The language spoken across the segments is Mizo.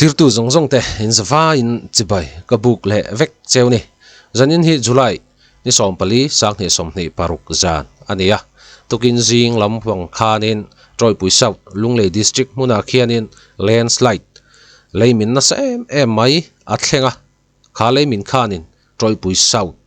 Thlirtu zawng zawng te in zavaiin chibai ka buk leh vek cheu ni. Zanin hi July ni 14 2026 zan a ni a. Tukin zing lam huang khanin Tawipui South Lunglei District hmunah khianin landslide leimin nasa em em mai a thleng a. Kha leimin khanin Tawipui South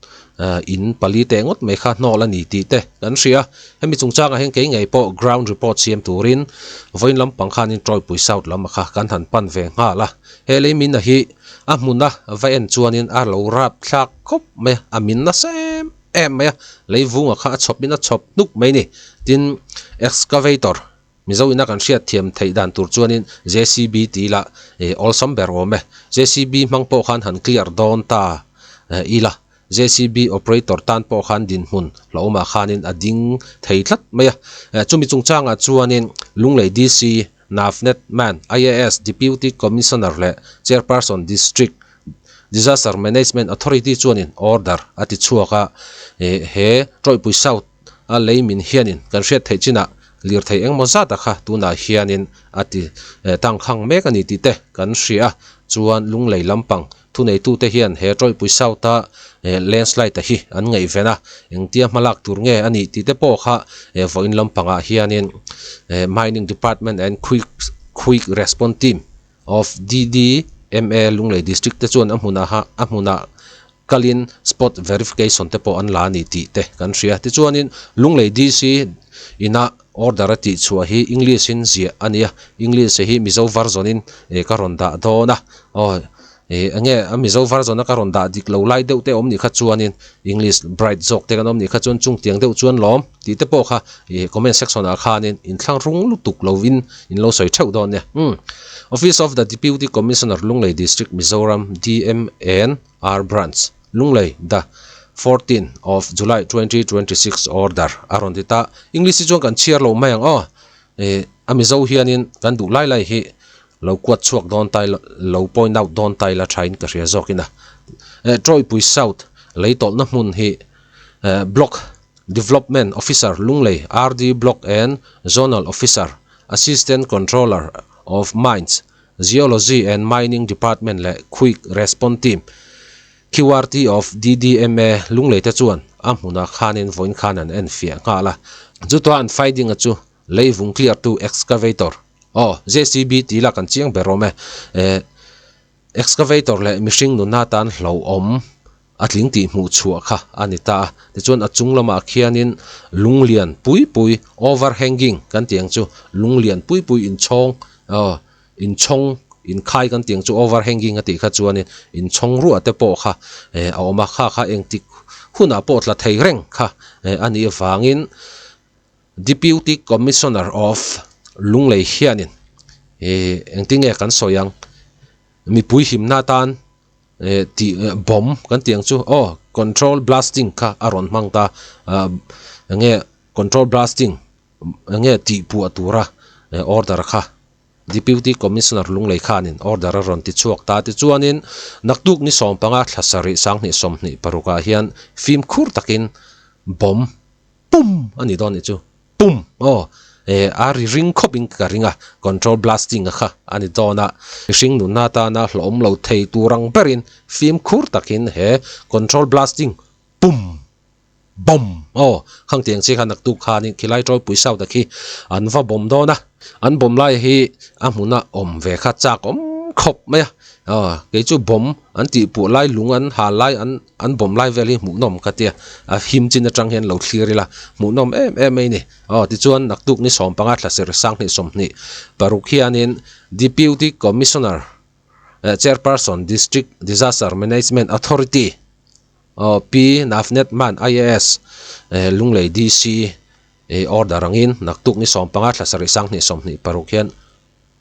in pali teh ngawt mai kha hnawl a ni tih te kan hria. Hemi chungchangah hian kei ngei pawh ground report siam turin vawiin lampang khanin Tawipui South lam kha kan han pan ve nghal a. He leimin a hi a hmuna va en chuanin a lo rap thlak khawp mai a, a min nasa em em mai a, leivunga kha a chhawpin a chhawp hnuk mai a ni. Tin, excavator Mizo ina kan hriat thiam theih dan tur chuanin JCB tih lah awlsam ber awm e. JCB hmang pawh khan han clear dawn ta ila, JCB operator tan pawh khan dinhmun hlauhawmah khanin a ding thei tlat mai a. Chumi chungchangah chuanin Lunglei DC, Navnet Man, IAS, Deputy Commissioner leh Chairperson District Disaster Management Authority chuanin order a ti chhuak a, he Tawihpui South a lei min hianin kan hriat theih chinah lirthei engmaw zat a kha tunah hianin a ti tangkhang mek a ni tih te kan hria a, chuan lunglei lampang thuneitute hian he Tawihpui South a landslide a hi an ngaihven a, engtia hmalak tur nge a nih tih te pawh kha vawiin lampangah hianin Mining Department and Quick Quick Response Team of DDMA Lunglei District te chuan a hmunah a hmunah kalin spot verification te pawh an la a ni tih te kan hria. Tichuanin Lunglei DC ina order a tih chhuah hi English in ziah a nia, English hi Mizo version in ka rawn dah dawn a, aw enge a Mizo version a ka rawn dah dik lo lai deuh te awm nih kha chuanin English bright zawk te kan awm nih kha chuan chung tiang deuh chuan lawm tih te pawh kha comment section ah khanin inthlang rung lutuk lovin in lo sawi theuh dawn nia. Umm Office of the Deputy Commissioner Lunglei District Mizoram DMN R Branch, Lunglei, the 14 of July 2026 order a rawn ti ta. English hi chuan kan chhiar lo mai ang aw. Eh, a Mizo hianin kan duh lai lai hi lo kuat chhuak dawn tai lo point out dawn tai la thain ka hria zawkin a. Eh, Tawipui South lei tawlhna hmun hi eh, Block Development Officer Lunglei, RD Block and Zonal Officer, Assistant Controller of Mines, Geology and Mining Department leh Quick Response Team, QRT, of DDMA Lunglei te chuan a hmunah khanin vawiin khan an en fiah nghal a. Chutua an finding a chu leivung clear tu excavator, aw, JCB tih lah kan chiang ber awm e, excavator leh mihring nunna atan hlauhawm a tling tih hmuh chhuah kha a ni ta a. Tichuan a chung lamah khianin lunglian pui pui overhanging kan tih ang chu lunglian pui pui inchhawng aw inchhawng inkhai kan tih ang chu overhanging a tih kha chuanin inchhawng ruah te pawh kha eh a awm a kha kha engtik hunah pawh tla thei reng kha eh a nih avangin Deputy Commissioner of Lunglei hianin eh engtin nge kan sawi ang mipui himna atan Eh tih bomb kan tih ang chu aw control blasting kha a rawn hmang ta ah enge control blasting enge tih puah tura order kha deputy commissioner lunglei khanin order a rawn ti chhuak ta tichuanin naktuk ni 15 thla sarih 2026 ah hian fimkhur takin bomb pum a ni dawn nih chu. Pum! Aw, eh, a ri ring khawp in ka ring a, control blasting a kha a ni dawn a, mihring nunna atana hlawhawm lo thei tur ang berin fimkhur takin he control blasting pum! Bomb! Aw, khang tiang chi kha naktuk khanin khilai tawipui south a khi an va bomb dawn a, an bomb lai hi a hmuna awm ve kha chak awm khawp mai a, aw, kei chu bomb an tih puh lai lung an hal lai an. An bawm lai vel hi hmuhnawm ka tia, a him chin atang hian lo thlir ila, hmuhnawm em em mai ni. Aw, tichuan naktuk ni 15 thlasir 2026 hianin Deputy Commissioner, Chairperson, District Disaster Management Authority, aw, Pi Navnet Mann, IAS, Lunglei DC order angin naktuk ni 15 thlasarih 2026 hian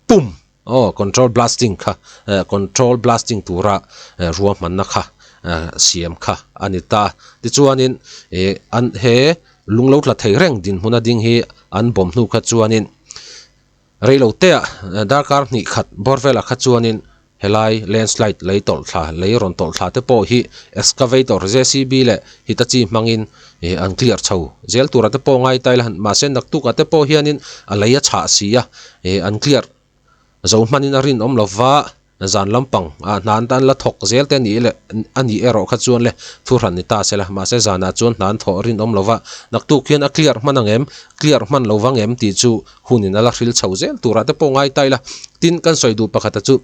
pum! Aw control blasting kha eh control blasting tura eh ruahmanna kha eh siam kha a ni ta. Tichuanin eh an he lung lo tla thei reng dinhmuna ding hi an bawm hnu kha chuanin reilo teah darkar hnih khat bawr velah kha chuanin helai landslide lei tawlh thla lei rawn tawlh thla te pawh hi excavator JCB leh Hitachi hmangin eh an clear chho zel tura te pawh ngai ta ila mahse naktukah te pawh hianin a lei a chhah si a eh an clear. Zo hmanin a rinawm lo va, Zan lampang ah hna an tan la thawk zel te nih leh a nih erawh kha chuan le thuhran ni ta se la, mahse zanah chuan hna an thawh rinawm lo va, naktuk hian a clear hman ang em, clear hman lo vang em tih chu hunin a la hril chho zel turah te pawh ngai ta ila. Tin, kan sawi duh pakhata chu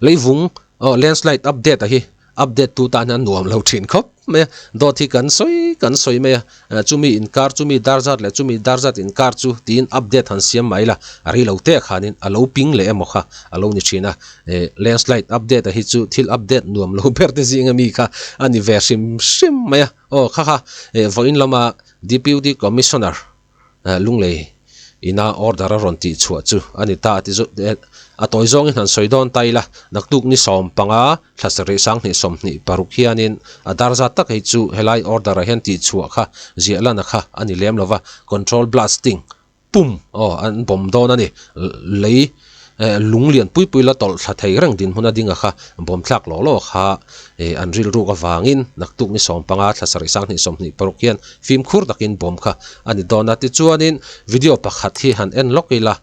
leivung aw landslide update a hi update tu tan hian nuam lo thin khawp mai a, dawt hi kan sawi kan sawi mai a, chumi inkar chumi dar zat leh chumi dar zat inkar chu tiin update han siam mai la, a rei lo te khanin a lo ping leh emaw kha a lo ni thin a, eh landslide update a hi chu thil update nuam lo ber te zinga mi kha a ni ve hrim hrim mai a, aw kha kha eh vawiin lama Deputy Commissioner Lunglei ina order a rawn tih chhuah chu a ni ta a ti zawt a tawi zawngin han sawi dawn ta ila, naktuk ni 15 thla sarih 2026 hianin a dar zat tak hei chu helai order ah hian tih chhuah kha ziah lana kha a ni lem lova, control blasting pum aw an bawm dawn a ni lei Lung lian pui pui la tawlh thla thei reng dinhmun a ding a kha, bawm thlak lawh lawh kha an rilruk avangin naktuk ni 15 thla sarih 2026 hian fimkhur takin bawm kha a ni dawn a. Tichuanin video pakhat hi han en lawk ila,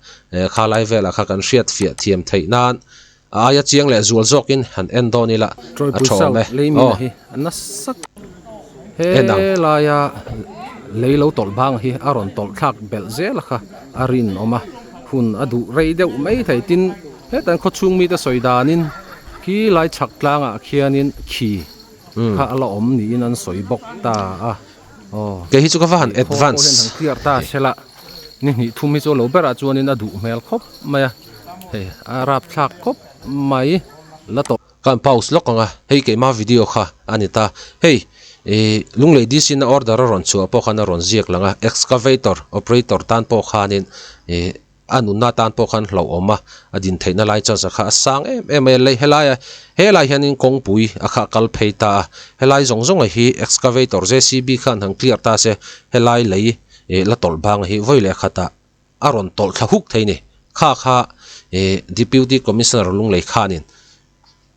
kha lai velah kha kan hriat fiah thiam theih nan a aia chiang leh zual zawkin han en dawn ila a tha awm e. Aw. En ang. Helaia lei lo tawlh bang hi a rawn tawlh thlak belh zel a kha a rinawm a. Hun a duh rei deuh mai thei tin hetan khawchhung mite sawi danin khi lai chhak tlangah khianin khi kha a la awm niin an sawi bawk ta a aw. Kei hi chu ka va han advance. Khaw pawh hian han clear ta sela ni hnih thum hi chu lo berah chuanin a duh hmel khawp mai a hei a rapthlak khawp mai la tawh. Ka han pause lawk ang a, hei keimah video kha a ni ta. Hei ih Lunglei DC na order a rawn chhuah pawh khan a rawn ziak lang a, excavator operator tan pawh khanin ih a nunna tan pawh khan hlauhawm a, a din theihna lai chuan sakha a sang em em mai a, lei helai a helai hianin kawngpui a kha kal phei ta a, helai zawng zawng a hi excavator JCB khan han clear ta se helai lei ih la tawlh bang hi vawi leh khatah a rawn tawlh thla huk thei ni. Kha kha ih Deputy Commissioner Lunglei khanin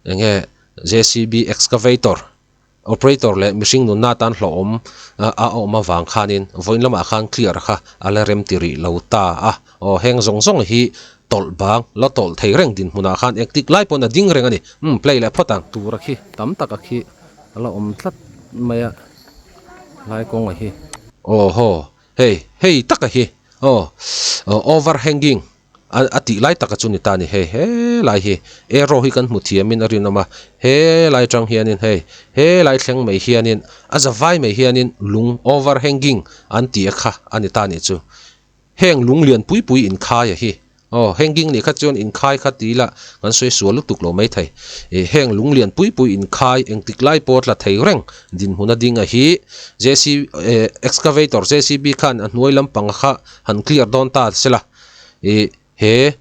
eng nge JCB excavator operator leh mihring nunna atan hlauhawm a awm avang khanin vawiin lamah khan clear kha a la rem ti rih lo ta a. Aw heng zawng zawng hi tawlh bang la tawlh thei reng dinhmunah khan engtik lai pawn a ding reng a ni. Umm play leh phawt ang. Tur a khi tam tak a khi a la awm tlat mai a lai kawng a hi. Aw haw Hei, hei taka hi aw overhanging a tih lai taka chu ni ta a ni. Hei helai hi arrow hi kan hmu thiamin a rinawm a, helai atang hianin hei helai thleng mai hianin a za vai mai hianin lung overhanging an tih a kha a ni ta a nih chu. Heng lung lian pui pui inkhai a hi. Aw, hanging nih kha chuan inkhai kha ti ila kan sawi sual lutuk lo maithei. Ih, heng lung lian pui pui inkhai engtik lai pawh tla thei reng dinhmun a ding a hi JC eh excavator JCB khan a hnuai lampang kha han clear dawn ta sela. Ih, he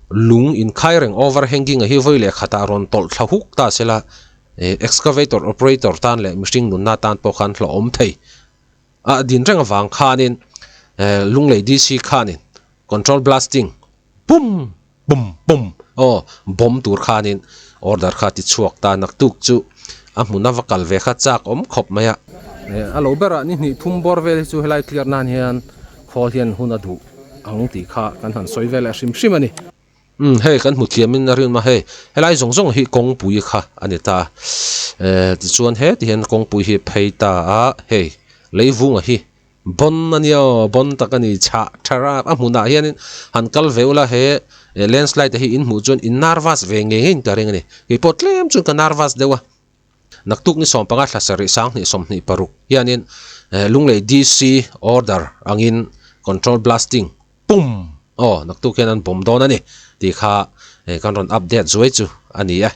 lung inkhai reng over hanging a hi vawi leh khatah rawn tawlh thla huk ta sela. Ih, excavator operator tan leh mihring nunna tan pawh khan hlauhawm thei. A din reng avang khanin eh Lunglei DC khanin control blasting pum pum pum aw bomb tur khanin order kha ti chhuak ta naktuk chu a hmun a va kal ve kha chak awm khawp mai a. Eh a lo berah ni hnih thum bawr vel hi chu helai clear nan hian khawl hian hun a duh ang tih kha kan han sawi vel leh hrim hrim a ni. Umm hei kan hmu thiam in a rinawm a hei helai zawng zawng hi kawngpui kha a ni ta eh tichuan heti hian kawngpui hi phei ta a hei leivunga hi bawn a nia aw bawn tak a ni chhah tha rap a hmunah hianin han kal ve ula he landslide te hi in hmuh chuan in nervous ve ngei ngeiin ka ring a ni keipawh tlem chuan ka nervous deuh a. Naktuk ni 15 thla sarih 2026 hianin Lunglei DC order angin control blasting pum aw naktuk hian an bawm dawn a ni tih kha kan rawn update zuai chu a ni e.